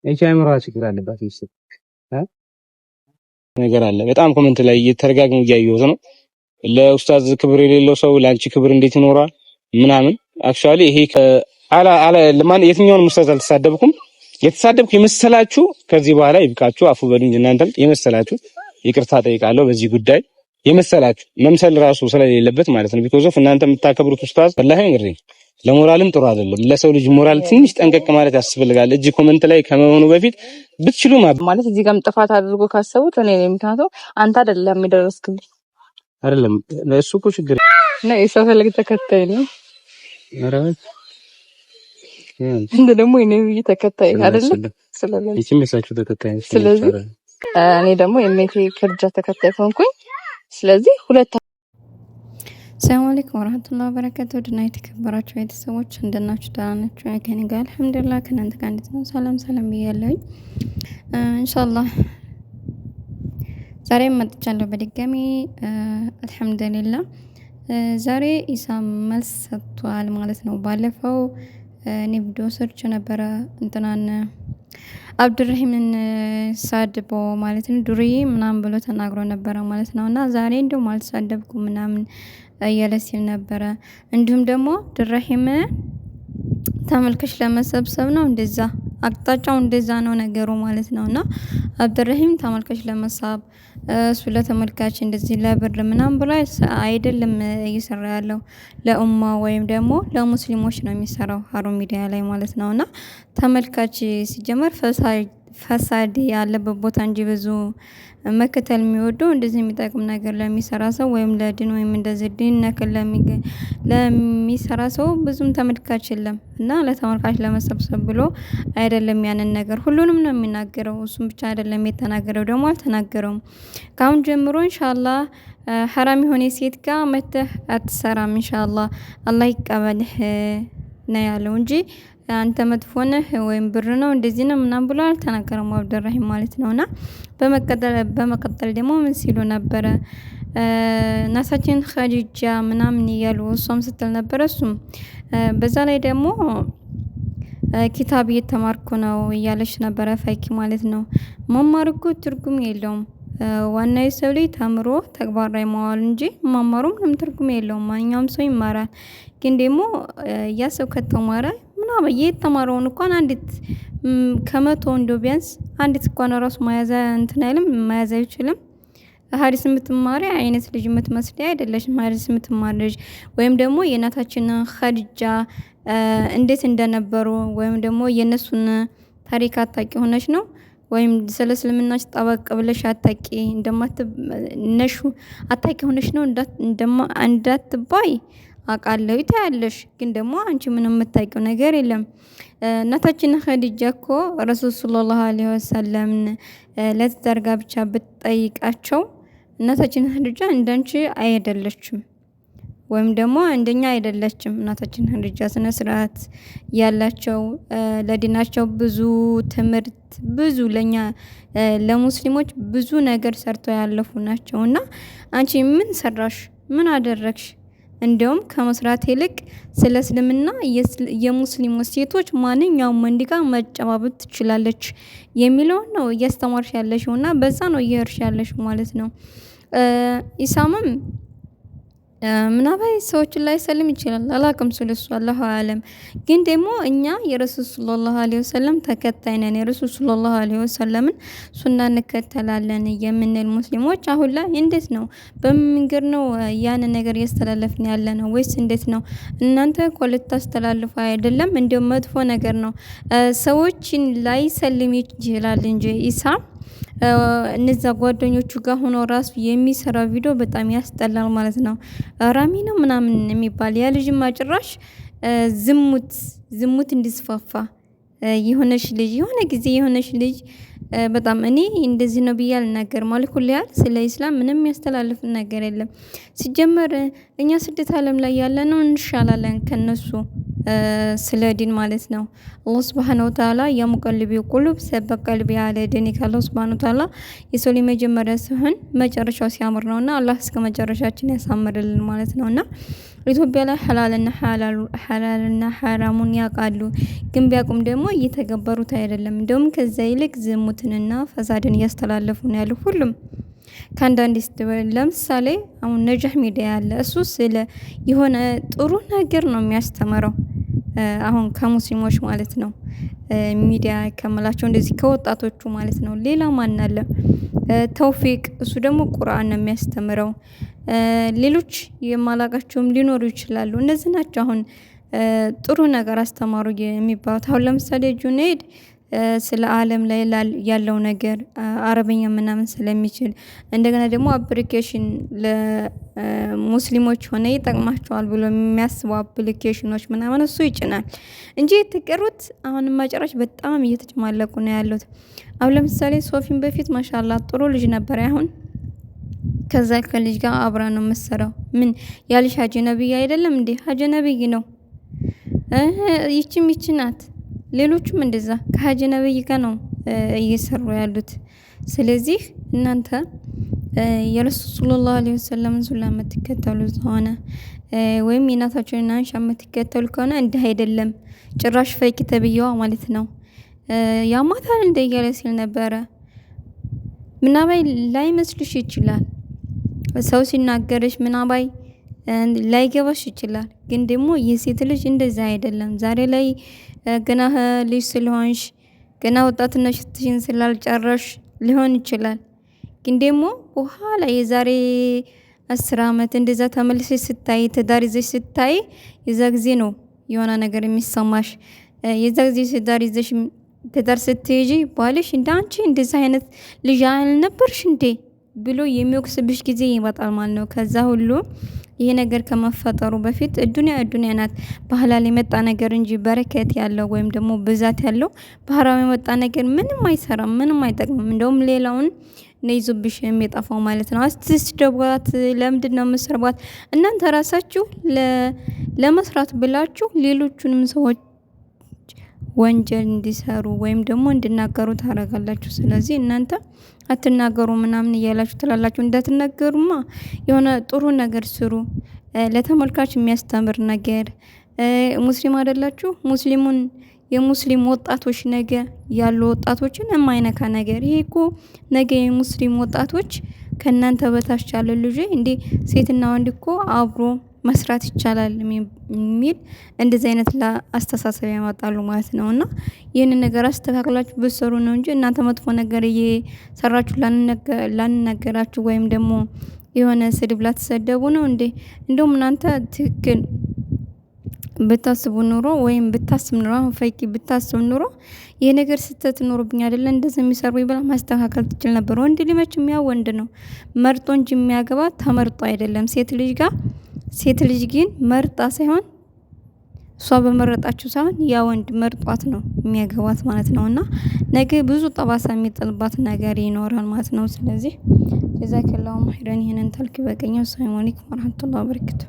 ይቺ አእምሮዋ ችግር አለባት መሰለኝ ነገር አለ። በጣም comment ላይ እየተረጋግሞ እያየሁት ነው። ለኡስታዝ ክብር የሌለው ሰው ለአንቺ ክብር እንዴት ይኖረዋል? ምናምን actually ይሄ አላ አላ ለማን የትኛውንም ኡስታዝ አልተሳደብኩም። የተሳደብኩ የመሰላችሁ ከዚህ በኋላ ይብቃችሁ፣ አፉ በሉኝ። እናንተም የመሰላችሁ ይቅርታ ጠይቃለሁ በዚህ ጉዳይ የመሰላችሁ መምሰል ራሱ ስለሌለበት ማለት ነው። because of እናንተ የምታከብሩት ኡስታዝ ወላሂ እንግዲህ ለሞራልም ጥሩ አይደለም። ለሰው ልጅ ሞራል ትንሽ ጠንቀቅ ማለት ያስፈልጋል። እጅ comment ላይ ከመሆኑ በፊት ብትችሉ ማለት እዚህ ጋርም ጥፋት አድርጎ ካሰቡት እኔ ነኝ። ምክንያቱም አንተ አይደለም የደረስክልኝ። አይደለም እሱ እኮ ችግር ነው። የሰው ፈለግ ተከታይ ነው። እንደ ደግሞ የነብይ ተከታይ አይደለም። ስለዚህ ተከታይ ስለዚህ እኔ ደግሞ የሜቴ ከርጃ ተከታይ ሆንኩኝ። ስለዚህ ሁለት ሰላም አለይኩም ወራህመቱላሂ ወበረካቱ ድና የተከበራችሁ ቤተሰቦች እንደናችሁ ደህና ናችሁ? ከእኔ ጋር አልሐምዱሊላህ። ከእናንተ ጋር እንዴት ነው? ሰላም ሰላም ብያለሁኝ። ኢንሻአላህ ዛሬም መጥቻለሁ በድጋሚ አልሐምዱሊላህ። ዛሬ ኢሳም መልስ ሰጥቷል ማለት ነው። ባለፈው እኔ ቪዲዮ ሰርቼ ነበረ እንትናን አብዱራሂምን ሳድቦ ማለት ነው ዱርዬ ምናምን ብሎ ተናግሮ ነበረ ማለት ነው። እና ዛሬ እንደውም አልተሳደብኩም ምናምን እያለ ሲል ነበረ። እንዲሁም ደግሞ አብዱራሂም ተመልካች ለመሰብሰብ ነው እንደዛ አቅጣጫው እንደዛ ነው ነገሩ ማለት ነው። እና አብዱራሂም ተመልካች ለመሳብ እሱ ለተመልካች እንደዚህ ለብር ምናምን ብሎ አይደለም እየሰራ ያለው፣ ለኡማ ወይም ደግሞ ለሙስሊሞች ነው የሚሰራው ሀሩን ሚዲያ ላይ ማለት ነው። እና ተመልካች ሲጀመር ፈሳድ ያለበት ቦታ እንጂ ብዙ መከተል የሚወደው እንደዚህ የሚጠቅም ነገር ለሚሰራ ሰው ወይም ለድን ወይም እንደዚህ ድን ነክ ለሚሰራ ሰው ብዙም ተመልካች የለም። እና ለተመልካች ለመሰብሰብ ብሎ አይደለም ያንን ነገር ሁሉንም ነው የሚናገረው። እሱም ብቻ አይደለም የተናገረው፣ ደግሞ አልተናገረውም። ከአሁን ጀምሮ ኢንሻአላህ ሐራም የሆነ ሴት ጋር መተህ አትሰራም፣ ኢንሻአላህ አላህ ይቀበልህ ነው ያለው እንጂ አንተ መጥፎ ነህ ወይም ብር ነው እንደዚህ ነው ምናምን ብሎ አልተናገረም አብደራሂም ማለት ነውና። በመቀጠል ደግሞ ምን ሲሉ ነበረ? እናታችን ኸዲጃ ምናምን እያሉ እሷም ስትል ነበረ እሱም በዛ ላይ ደግሞ ኪታብ እየተማርኩ ነው እያለች ነበረ ፈኪ ማለት ነው። መማር እኮ ትርጉም የለውም። ዋና የሰው ልጅ ተምሮ ተግባር ላይ ማዋል እንጂ መማሩ ምንም ትርጉም የለውም። ማንኛውም ሰው ይማራል። ግን ደግሞ ያ ሰው ከተማረ ምናምን የተማረውን እንኳን አንዲት ከ100 እንደው ቢያንስ አንዲት እንኳን ራሱ መያዝ እንትን አይልም፣ መያዝ አይችልም። ሀዲስ የምትማሪ አይነት ልጅ የምትመስል አይደለሽም። ሀዲስ የምትማሪ ልጅ ወይም ደግሞ የእናታችንን ኸዲጃ እንዴት እንደነበሩ ወይም ደግሞ የእነሱን ታሪክ አታቂ ሆነች ነው ወይም ስለ እስልምናሽ ጠበቅ ብለሽ አታቂ እንደማትነሹ አታቂ ሆነሽ ነው እንዳትባይ አውቃለሁ ታያለሽ። ግን ደግሞ አንቺ ምንም የምታውቂው ነገር የለም። እናታችን ኸዲጃ እኮ ረሱል ሰለላሁ ዐለይሂ ወሰለም ለትዳር ጋብቻ ብትጠይቃቸው እናታችን ኸዲጃ እንዳንቺ አይደለችም፣ ወይም ደግሞ እንደኛ አይደለችም። እናታችን ኸዲጃ ስነ ስርዓት ያላቸው ለዲናቸው ብዙ ትምህርት ብዙ ለኛ ለሙስሊሞች ብዙ ነገር ሰርተው ያለፉ ናቸው። እና አንቺ ምን ሰራሽ? ምን አደረግሽ? እንዲያውም ከመስራት ይልቅ ስለ እስልምና የሙስሊሙ ሴቶች ማንኛውም ወንድ ጋር መጨባበጥ ትችላለች የሚለውን ነው እያስተማርሽ ያለሽው እና በዛ ነው እየሄድሽ ያለሽው ማለት ነው። ኢሳምም ምናባይ ሰዎችን ላይሰልም ይችላል። አላቅም ስለሱ አላሁ አለም። ግን ደግሞ እኛ የረሱል ሰለላሁ ዐለይሂ ወሰለም ተከታይ ነን፣ የረሱል ሰለላሁ ዐለይሂ ወሰለምን ሱና እንከተላለን የምንል ሙስሊሞች አሁን ላይ እንዴት ነው? በምን መንገድ ነው ያንን ነገር እያስተላለፍን ያለ ነው ወይስ እንዴት ነው? እናንተ እኮ ልታስተላልፉ አይደለም፣ እንዲሁም መጥፎ ነገር ነው። ሰዎችን ላይሰልም ይችላል እንጂ ኢሳም እነዛ ጓደኞቹ ጋር ሆኖ ራሱ የሚሰራው ቪዲዮ በጣም ያስጠላል ማለት ነው። ራሚ ነው ምናምን የሚባል ያ ልጅማ ጭራሽ ዝሙት ዝሙት እንዲስፋፋ የሆነች ልጅ የሆነ ጊዜ የሆነች ልጅ በጣም እኔ እንደዚህ ነው ብዬ አልናገርም። አልኩል ያህል ስለ ኢስላም ምንም የሚያስተላልፍ ነገር የለም። ሲጀመር እኛ ስደት አለም ላይ ያለ ነው እንሻላለን ከነሱ ስለ ዲን ማለት ነው። አላህ ሱብሓነሁ ወተዓላ يا مقلب القلوب ثبت قلبي على دينك። አላህ ሱብሓነሁ ወተዓላ የሰው ልጅ መጀመሪያ ሲሆን መጨረሻው ሲያምር ነውና አላህ እስከ መጨረሻችን ያሳምርልን ማለት ነውና ኢትዮጵያ ላይ ሐላልና ሐራሙን ያውቃሉ፣ ግን ቢያውቁም ደግሞ እየተገበሩት አይደለም። እንደውም ከዛ ይልቅ ዝሙትንና ፈሳድን እያስተላለፉ ነው ያሉ ሁሉም ከአንዳንድ ስትበል ለምሳሌ አሁን ነጃህ ሚዲያ ያለ እሱ ስለ የሆነ ጥሩ ነገር ነው የሚያስተምረው። አሁን ከሙስሊሞች ማለት ነው ሚዲያ ከምላቸው እንደዚህ ከወጣቶቹ ማለት ነው። ሌላ ማን አለ? ተውፊቅ እሱ ደግሞ ቁርአን ነው የሚያስተምረው። ሌሎች የማላቃቸውም ሊኖሩ ይችላሉ። እነዚህ ናቸው አሁን ጥሩ ነገር አስተማሩ የሚባሉት። አሁን ለምሳሌ ጁኔድ ስለ አለም ላይ ያለው ነገር አረበኛ ምናምን ስለሚችል እንደገና ደግሞ application ለሙስሊሞች ሆነ ይጠቅማቸዋል ብሎ የሚያስቡ application ኖች ምናምን እሱ ይጭናል እንጂ የተቀሩት አሁንም ጭራሽ በጣም እየተጨማለቁ ነው ያሉት። አሁን ለምሳሌ ሶፊን በፊት ማሻላ ጥሩ ልጅ ነበር። አሁን ከዛ ከልጅ ጋር አብራ ነው የምትሰራው። ምን ያልሽ ሀጂ ነብይ አይደለም እንዴ? ሀጂ ነብይ ነው። ይቺም ይቺ ናት። ሌሎቹም እንደዛ ከሀጂ ነብይ ጋር ነው እየሰሩ ያሉት። ስለዚህ እናንተ የረሱል ሰለላሁ ዐለይሂ ወሰለም ሱና የምትከተሉ ከሆነ ወይም የእናታችንን አይሻ የምትከተሉ ከሆነ እንዲህ አይደለም። ጭራሽ ፈቂ ተብዬዋ ማለት ነው ያማታል እንደ እያለ ሲል ነበረ። ምናባይ ላይመስልሽ ይችላል። ሰው ሲናገርሽ ምናባይ ላይገባሽ ይችላል። ግን ደግሞ የሴት ልጅ እንደዛ አይደለም። ዛሬ ላይ ገና ልጅ ስለሆንሽ ገና ወጣትነትሽን ስላልጨረሽ ሊሆን ይችላል። ግን ደግሞ በኋላ የዛሬ 10 አመት እንደዛ ተመልሰሽ ስታይ ትዳር ይዘሽ ስታይ የዛ ጊዜ ነው የሆነ ነገር የሚሰማሽ። የዛ ጊዜ ትዳር ይዘሽ ትዳር ስትይዢ ባልሽ እንደ አንቺ እንደዛ አይነት ልጅ አልነበርሽ እንዴ ብሎ የሚወቅስብሽ ጊዜ ይመጣል ማለት ነው። ከዛ ሁሉ ይሄ ነገር ከመፈጠሩ በፊት ዱንያ ዱንያ ናት። በሐላል የመጣ ነገር እንጂ በረከት ያለው ወይም ደግሞ ብዛት ያለው በሐራም የመጣ ነገር ምንም አይሰራም፣ ምንም አይጠቅምም። እንደውም ሌላውን ነው ይዞብሽ የሚጠፋው ማለት ነው። አትስደቧት። ለምንድን ነው የምትሰርቧት? እናንተ ራሳችሁ ለመስራት ብላችሁ ሌሎቹንም ሰዎች ወንጀል እንዲሰሩ ወይም ደግሞ እንዲናገሩ ታደርጋላችሁ። ስለዚህ እናንተ አትናገሩ ምናምን እያላችሁ ትላላችሁ። እንዳትናገሩማ የሆነ ጥሩ ነገር ስሩ፣ ለተመልካች የሚያስተምር ነገር። ሙስሊም አይደላችሁ? ሙስሊሙን የሙስሊም ወጣቶች ነገ ያሉ ወጣቶችን የማይነካ ነገር። ይሄ እኮ ነገ የሙስሊም ወጣቶች ከእናንተ በታች ያለ ልጅ እንዴ ሴትና ወንድ እኮ አብሮ መስራት ይቻላል የሚል እንደዚህ አይነት አስተሳሰብ ያመጣሉ ማለት ነው። እና ይህንን ነገር አስተካክላችሁ ብትሰሩ ነው እንጂ እናንተ መጥፎ ነገር እየሰራችሁ ላንናገራችሁ ወይም ደግሞ የሆነ ስድብ ላትሰደቡ ነው እንዴ? እንደውም እናንተ ትክክል ብታስቡ ኑሮ ወይም ብታስብ ኑሮ አሁን ፈቂ ብታስብ ኑሮ ይሄ ነገር ስህተት ኖሮብኝ አይደለ እንደዚህ የሚሰሩ ብላ ማስተካከል ትችል ነበር። ወንድ ልጅ መቼም ያው ወንድ ነው መርጦ እንጂ የሚያገባ ተመርጦ አይደለም። ሴት ልጅ ጋር ሴት ልጅ ግን መርጣ ሳይሆን እሷ በመረጣችው ሳይሆን ያ ወንድ መርጧት ነው የሚያገባት ማለት ነው። እና ነገ ብዙ ጠባሳ የሚጥልባት ነገር ይኖራል ማለት ነው። ስለዚህ ጀዛከላሁ ኸይረን ይህንን ታልክ በቀኛው። ሰላም አለይኩም ወረህመቱላሂ ወበረካቱ።